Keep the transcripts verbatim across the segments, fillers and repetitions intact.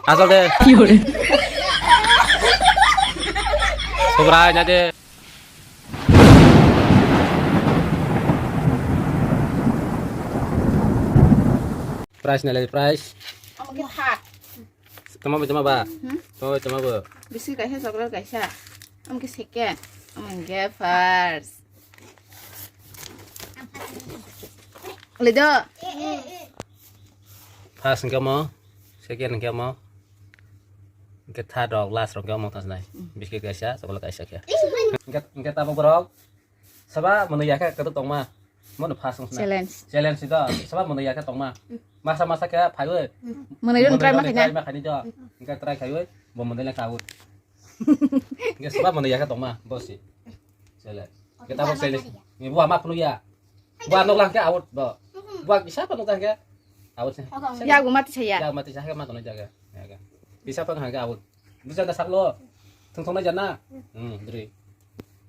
Asol de. Subrai na de. Price na le price. Omo khe thak. Tama bo tama ba. Hmm? Tama bo tama bo. Biscuit kaisa, chocolate kaisa. Omo khe second. Omo khe first. Lido. First hwnkhe mo, second hwnkhe mo, hwnkhe third rok, last rok hwnkhe mo thasnai. Hmm. Biscuit kaisa, chocolate kaisa khe. Hwnkhe, hwnkhe tabuk borok saba mwnwi ya khe kwthwk tongma. Mono first wng sna. Challenge. Challenge si do. Saba mwnwi ya khe tongma. Masa masa khe phaiwi. Mwnwi rok try ma khaina. Try ma khaini do. Hwnkhe try khaiwi bo mwnwi le kaui. Hwnkhe saba mwnwi ya khe tongma bosi. Challenge. Hwnkhe tabuk challenge. Ni bo ama phunu ya. Bo anok lang khe out bo. Bo kisa phunu ta khe out se. Ya bo mati saya. Ya mati sa khe ma kono jaga. Ya ga. Kisa phang hang khe out. Buja da saklo. Thung thung na jana. Hmm, dri.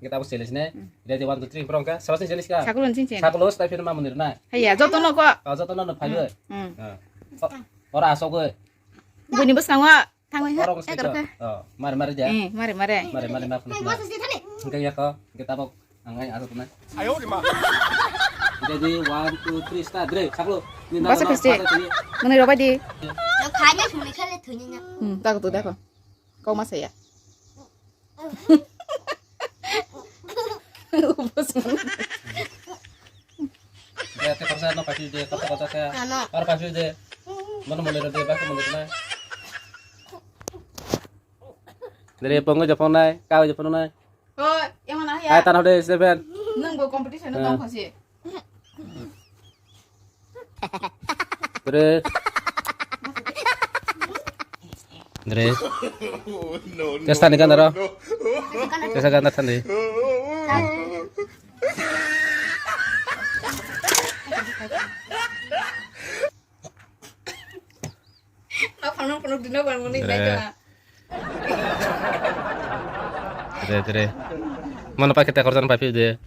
Kita bos challenge ne. Hmm. Ready, one, two, three, prong ka. Sabas ni challenge ka. Saklo ni challenge. Saklo style film ma munir na. Haya, joto no ko. Oh, joto no no phai. Hmm. Ah. Oh, ora asok ko. Buni bos kangwa. Thangwi ha. Ora bos eh, ka. Oh, mari mari dia. Eh, mari mari. Mari mari ma phun. Hingke ya ko. Hingke tabok. Ang ai asok na. Ayo di ma. Ready, one, two, three, start. Dre, saklo. Ni na. Basa na, Kristi. Basa sini. Muni robai di. Yo khanya sumi khale thunya. Hmm, tak tu dak. Kau masa ya. De, te khorsa no paisi de, kota kota khe. Ano. Ar paisi de. Mono mole de, bak mole na. Dere pongo je pongnai, kao je pongnai. O, yang mana ya? Ai, tan hode seven. Nang bo competition no tong khosi. Dere. Dere. Testa ni ganda ro. Testa ganda thandi. Dere. Dere, dere. Mano pakai tekor jan papi de.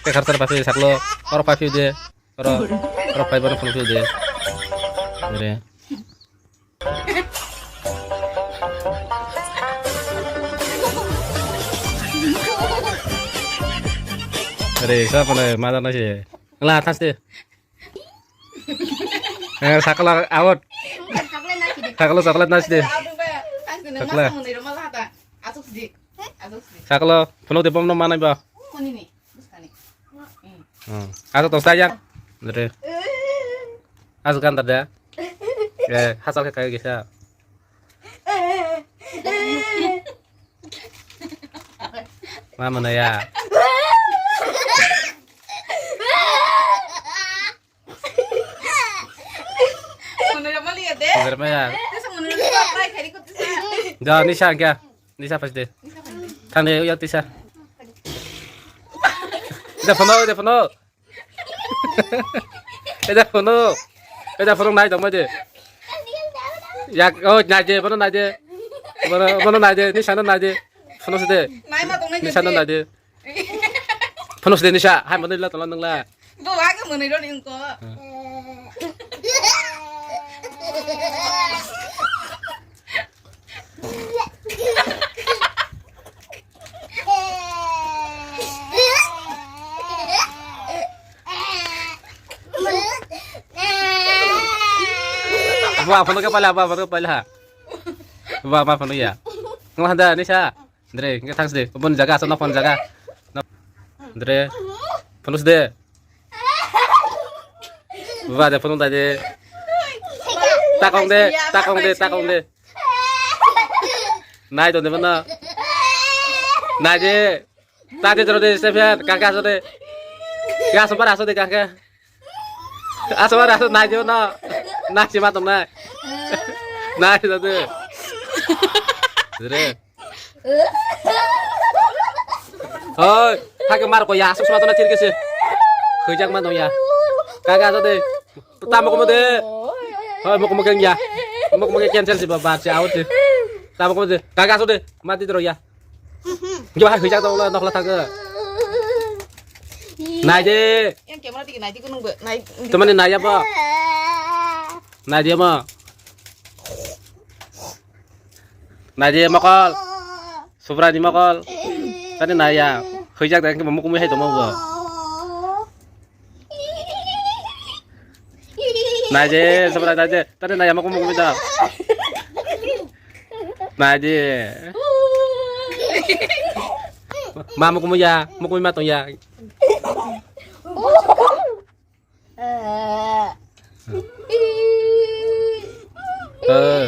Tekor jan papi saklo. Or papi de. Oro, oro phai bono phunukhe de. Dere. Dere, sa phone ma jana se. La thaste. Eh, sakla out. Sakla chocolate nasi de. Sakla. Sakla, phunuk de bomno manai ba. Hmm. Aso to sayang. Dere. Aso kan tadi. Eh, hasal ke kayu gisa. Mama na ya. Dere maya. Da, Nisha kya? Nisha pas de. Thang de, ya Tisha. Ida phone, ida phone. Ida phone. Ida phone nai dong de. Ya, oh, nai de, bono nai de. Bono, bono nai de, Nisha no nai de. Phone se de. Nai ma tong nai de. Nisha no nai de. Phone se de Nisha, hai mano la tong nang la. Bo wa ke mano ro ning ko. Abo aphano ke pala, abo aphano ke pala. Abo ama phano ya. Ngwa handa Nisha. Dre, ke thangs de. Bon jaga asa nokon jaga. Dre. Phunus de. Ba de phunung da de. Takong de, takong de, takong de. Nai to de mana. Nai de. Ta de dro de se phe kaka so de. Ga so para so de kaka. Aso para so nai de no. Nai si ma tong nai. Nai so de. Dre. Hoi, hake mar ko ya, asuk sma tona chirke se. Khojak ma no ya. Kaga so de. Tamo ko de. Hoi, mo ko mo ya. Mo ko mo cancel si ba, ba si out si. Tamo ko de. Kaga so de. Mati tro ya. Gyo ha khojak to nokla thang. Nai de. Yang camera tiki nai tiki nung be. Nai. Temani nai ya ba. Nai de ma. Naidi mokol. Subrani mokol. Tadi naya. Hujak dagi mukumi hai tomo bo. Naidi, Subra naidi. Tadi naya mukumi mukumi da. Naidi. Ma mukumi ya, mukumi ma tong ya. Eh.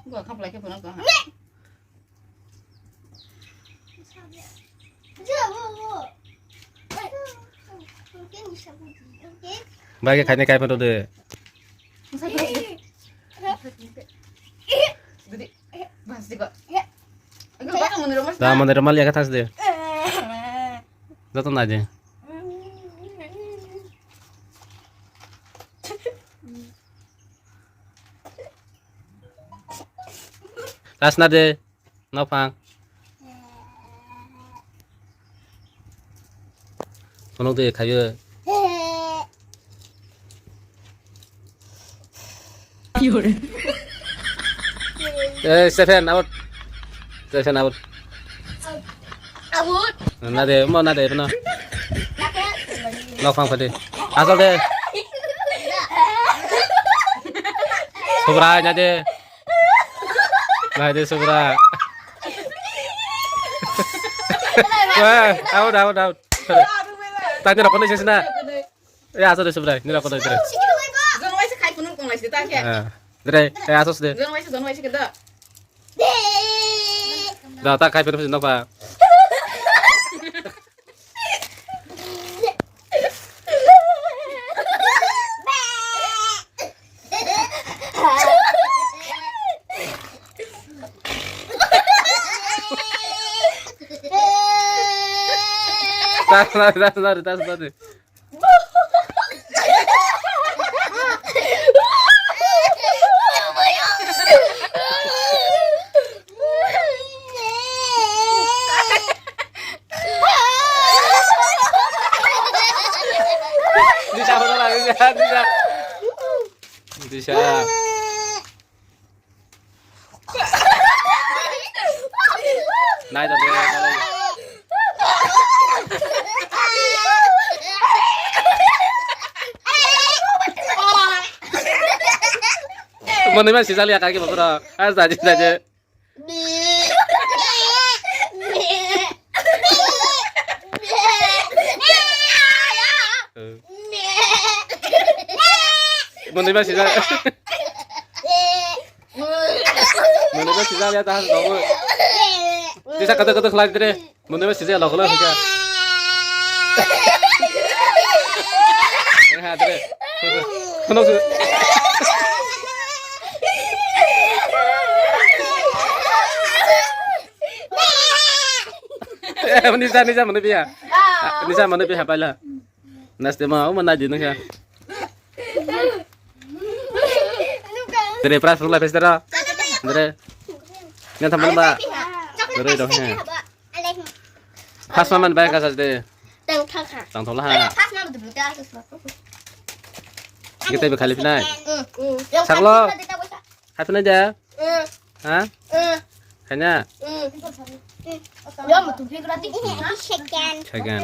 Gua khaplai khe phano kha. Bai khe khaina kai phano de. Da mandir mal ya kha thas de. Joto nai de. Lasna de. Nokphang. Phunuk de khayo. Eh, Stephen, out. Stephen, out. Out. Na de, mo na de, no. Nokphang phadi. Asal de. Subra, na de. Nai de, Subra. Eh, out, out, out. Tadi rokok ni sini na. Eh, asal de, Subra. Ini rokok de. Jong lai se khai phunuk tong lai se ta khe. Eh, dre, eh, asal de. Jong lai se, jong lai se keda. Da, ta khai phunuk no pa. Tas, tas, tas, tas, tas, tas. Disa, disa, disa. Disa. Nai da de. Mani ma sijali akagi bakura. As daji daji. Mani ma sijali. Mani ba sijak ya tahan kamu. Tisa kata kata khlai dre. Mani ba sijak lo khlai hika. Ha dre. Kono su. Nisa nisa mani biya. Nisa mani biya paila. Naste ma o mana di nangya. Dere pras pula pes dara. Dere. Nang thamban ba. Dere dong he. Pas maman ba ka sas de. Tang thang kha. Tang thola ha. Pas maman de buka. Kita be khali pinai. Saklo. Hai pinai da. Ha? Khaina? Second. Second.